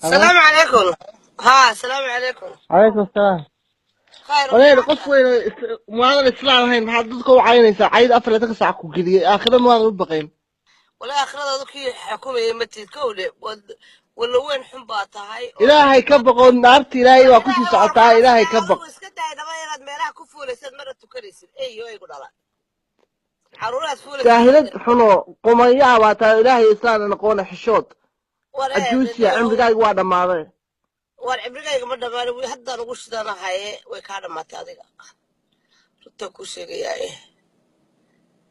السلام عليكم. ها، السلام عليكم. Calaykum asalaam. Khayr. Wareer, qof weyn oo maadan islaam ahayn, maxaad dadka u caynaysaa? Cayd 24 saac ku geliyey, aakhira maadan u baqayn? Walaa aakhiradaadu kii xukumayay matid kowle wala weyn xun baa tahay oo Ilaahay ka baqo, naarta Ilaahay waa kusii socotaa. Ilaahay ka baq. Adigu iska daay dhaba inaad meelaha ku fuulaysid, mana tukanaysid. Eyo igu dhala xaruuraad fuulaysid. Jaahilad xunoo qumanyaa baa tahay. Ilaahay islaamna noqoona, xishood. War ajuusiya, cimrigaaga waa dhammaaday. War, cibrigayga ma dhammaan, wi haddaan ugu shidanahaye. Way kaa dhamaatay adiga, runtaan kuu sheegayaa.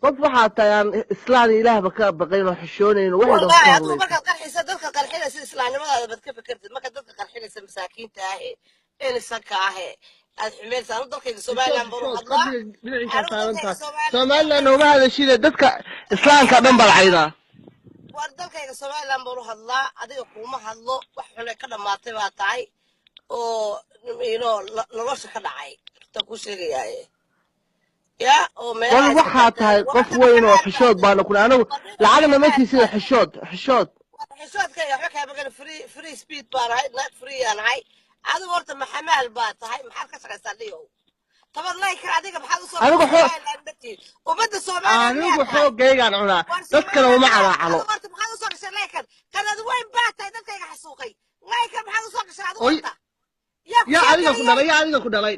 Qof waxaa tahay aan islaan iyo ilaahba ka baqayn oo xishoonayn oo waxay doonto Wallaahi ka adigu hadlaysa. Markaad qarxaysa dadka, qarxinaysa islaamnimadaada baad ka fekertid. Markaad dadka qarxinaysa, masaakiinta ahe, inisanka ahe, aad xumeynaysa. Anu dalkayga Somaliland baan u Xishood. hadlaa. Qabriga dhinaciisa Anigu dalkayga saarantaa. Somaliland. Somaliland nooma hadashide, dadka islaamka dhan baad caydaa. War, dalkayga Somaliland baan u hadlaa, adiga kuuma hadlo. Wax xune ka dhamaatay baa tahay oo nolosha ka dhacay, runtaan kuu sheegayaaye ya oo War, meelaha iska waxaa tahay taagan. qof weyn oo xishood baana kuna. Anigu lacagna ma siisida. Xishood, xishood. Xishoodkayga waxba kaa magan. Free speed baan ahay, naag free aan ahay. Adigu horta maxamaal baa tahay? Maxaad ka shaqaysaa dhiyow? Tabad laykan adiga maxaad usoo Anigu Somaliland dartiid ummadda Somaliland anigu miyaa tahay? Xoogaygaan cunaa, War dadkana uma Somaliland calaacalo. Adigu horta maxaad usoo gashay laykan? Kanad weyn baa tahay, dadkayga xasuuqay. Laykan maxaad usoo gashay adigu? Oy. Horta yaa ku Yaa soo adiga ku geliyey? dhalay? Yaa adiga ku dhalay?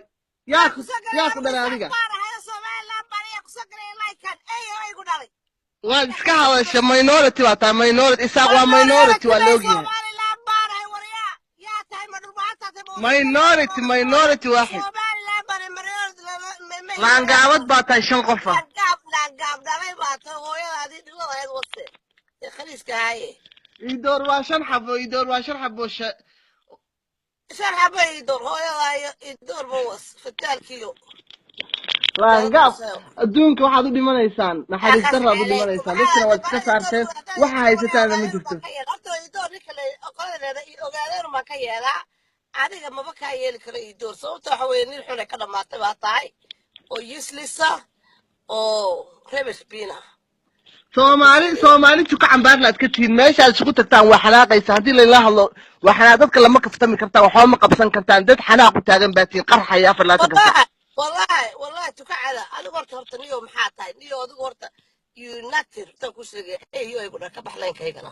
Yaa Yaa ku ku soo geliyey? Yaa ku Anigu dhalay Isaaq adiga? baan ahay oo Somaliland baan. Yaa ku soo geliyey laykan? Eyo igu dhalay. Waad iska hadasha. Minority baa tahay, minority. Isaaq waa minority, waa laogyahay. Somaliland baan ahay. Waryaa, yaa tahay? Ma dhulbaantaa tahay? Minority, minority waaxid. Somaliland baan minority. Laangaabad baa tahay, shan qofa. Laangaab, laangaab dhalay baa tahay. Hooyadaadii dhibadahayd wase ee khaliiska ahaye. Idoor waa shan xabo, idoor waa shan xabo. Shan xabo idoor hooyadaa iyo idoor ba was fataalkiyo. Laangaab, adduunka waxaad u dhimanaysaan naxariis darraad u dhimanaysaan. Dadkana waad iska saarteen, waxa haysataana ma jirto. Horta idoor ninka qolada leeda ogaadeen baan ka yeelaa, adiga maba kaa yeeli karo idoor. Sababta waxa weeye, nin xune ka dhamaatay baa tahay oo useless ah oo rubbish bin ah. Soomaali, Soomaali juka cambaarna aad ka tihiin. Meeshaad isugu tagtaan waa xanaaqaysa. Haddii layla hadlo waa xanaaq. Dadka lama kaftami kartaan, waxba ma qabsan kartaan. Dad xanaaq u taagan baa tihiin, qarxaya 24-ka saac. Wallahi, wallahi, wallahi tukacada. Adigu horta niyo maxaa tahay niyo? Adigu horta you nothing, runtaan kuu sheegaya. Eyo igu dhan ka bax laynkaygana.